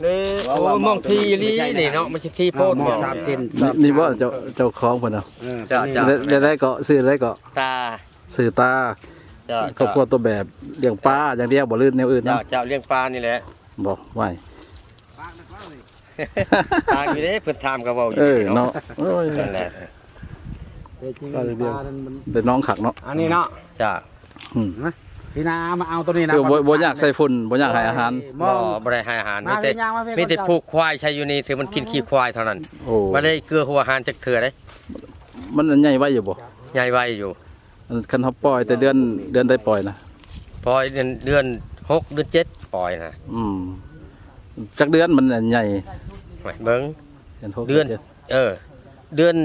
ເອີ ໂອ້ ມອງທີ່ອີ່ຫຼີນີ້ເນາະ ມັນຊິທີ່ໂພດ ມອງສາມເຊັນ ນີ້ບໍ່ ເຈົ້າ ເຈົ້າຂອງເພິ່ນນະ ເອີ ເຈົ້າ ເຈົ້າ ໄດ້ ໄດ້ເກາະ ຊື່ໄດ້ເກາະ ຕາ ຊື່ຕາ ເຈົ້າ ຄອບຄົວຕົວແບບ ລ້ຽງປາຢ່າງດຽວບໍ່ ຫຼືແນວອື່ນນຳ ເຈົ້າ ລ້ຽງປານີ້ແຫຼະ ບໍ່ ໄວ້ ປາກຢູ່ເດ້ ເພິ່ນຖາມກໍເວົ້າຢູ່ ເອີ ເນາະ ເນາະ ໂອ້ຍ ນັ້ນແຫຼະ ແຕ່ຈິງປານັ້ນມັນ ໄດ້ນ້ອງຄັກເນາະ ອັນນີ້ເນາະ ເຈົ້າ ອືມ ປີໜ້າມາເອົາໂຕນີ້ນະ ບໍ່ ບໍ່ຢາກໃສ່ຝຸ່ນ ບໍ່ຢາກໃຫ້ອາຫານ ບໍ່ ບໍ່ໄດ້ໃຫ້ອາຫານ ມີແຕ່ ມີແຕ່ຜູກຄວາຍໃສ່ຢູ່ນີ້ ຖືມັນກິນຂີ້ຄວາຍເທົ່ານັ້ນ ໂອ້ ບໍ່ໄດ້ເກືອຫົວອາຫານຈັກເທື່ອເດ້ ມັນໃຫຍ່ໄວຢູ່ບໍ່ ໃຫຍ່ໄວຢູ່ ອັນ ຄັນເຮົາປ່ອຍແຕ່ເດືອນ ເດືອນໃດປ່ອຍນະ ປ່ອຍເດືອນ ເດືອນຫົກ ເດືອນເຈັດປ່ອຍນະ ອືມ ຈັກເດືອນມັນໃຫຍ່ ເບິ່ງ ເດືອນຫົກ ເດືອນເຈັດ ເອີ ເດືອນ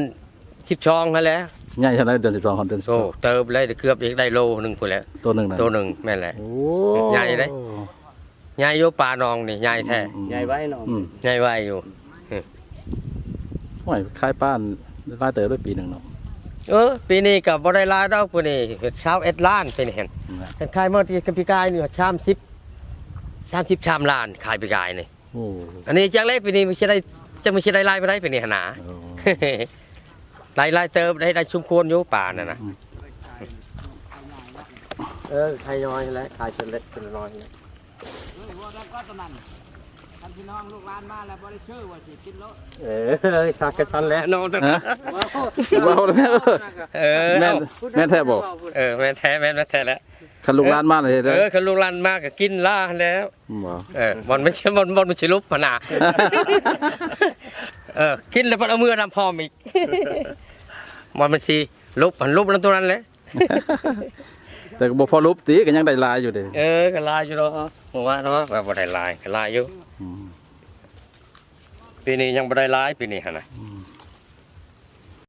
ສິບສອງຫັ້ນແຫຼະ ໃຫຍ່ເທົ່າໃດເດືອນສິບສອງຮອດເດືອນສິບສອງ ໂອ້ ເຕີບເລີຍ ເກືອບອີກໄດ້ໂລໜຶ່ງພຸ້ນແຫຼະ ໂຕໜຶ່ງນະ ໂຕໜຶ່ງ ແມ່ນແຫຼະ ໂອ້ ໃຫຍ່ເດ້ ໃຫຍ່ຢູ່ປາໜອງນີ້ ໃຫຍ່ແທ້ ອືມ ໃຫຍ່ໄວເນາະ ອືມ ໃຫຍ່ໄວຢູ່ ໂອ້ຍ ຂາຍປາຫຼາຍເຕີບເດ້ປີໜຶ່ງເນາະ ເອີ ປີນີ້ກໍບໍ່ໄດ້ຫຼາຍດອກ ປີນີ້ເຮັດຊາວເອັດລ້ານ ປີນີ້ຫັ້ນ ແມ່ນ ຄັນຂາຍໝົດປີກາຍນີ້ສາມສິບ ສາມສິບສາມລ້ານ ຂາຍປີກາຍນີ້ ໂອ້ ອັນນີ້ຈັກແລ້ວ ປີນີ້ມັນຊິໄດ້ ຈັກມັນຊິໄດ້ຫຼາຍປານໃດ ປີນີ້ຫັ້ນນາ ໂອ້ ໄດ້ຫຼາຍເຕີບ ໄດ້ ໄດ້ສົມຄວນຢູ່ປານັ້ນນະ ອືມ ເອີ ຂາຍນ້ອຍແຫຼະ ຂາຍສ່ວນເລັກສ່ວນນ້ອຍ ເອີ ວ່າແລ້ວກໍຕອນນັ້ນ ຄັນພີ່ນ້ອງລູກຫຼານມາແລ້ວບໍ່ໄດ້ຊື້ວ່າຊິກິນໂລດ ເອີ ຊັກກັນຊັ້ນແຫຼະເນາະ ຮະ ເວົ້າແລ້ວ ເອີ ແມ່ນ ເອົ້າ ແມ່ນແທ້ບໍ່ ເອີ ແມ່ນແທ້ ແມ່ນ ແມ່ນແທ້ແຫຼະ ຄັນລູກຫຼານມາແລ້ວເຮັດ ເອີ ຄັນລູກຫຼານມາກໍກິນລາຫັ້ນແຫຼະ ບໍ່ ເອີ ບ່ອນມັນຊິ ບ່ອນ ບ່ອນມັນຊິຫຼຸບຫັ້ນນະ ເອີ ກິນແລ້ວພັດເອົາເມືອນຳພ້ອມອີກ ບ່ອນມັນຊິຫຼຸບ ຫັ້ນຫຼຸບນຳຕົວນັ້ນແຫຼະ ແຕ່ກໍບໍ່ພໍຫຼຸບຕິ ກໍຍັງໄດ້ຫຼາຍຢູ່ເດ້ ເອີ ກໍຫຼາຍຢູ່ດອກ ເມື່ອວານເນາະ ວ່າບໍ່ໄດ້ຫຼາຍ ກໍຫຼາຍຢູ່ ອືມ ປີນີ້ຍັງບໍ່ໄດ້ຫຼາຍ ປີນີ້ຫັ້ນນະ ອືມ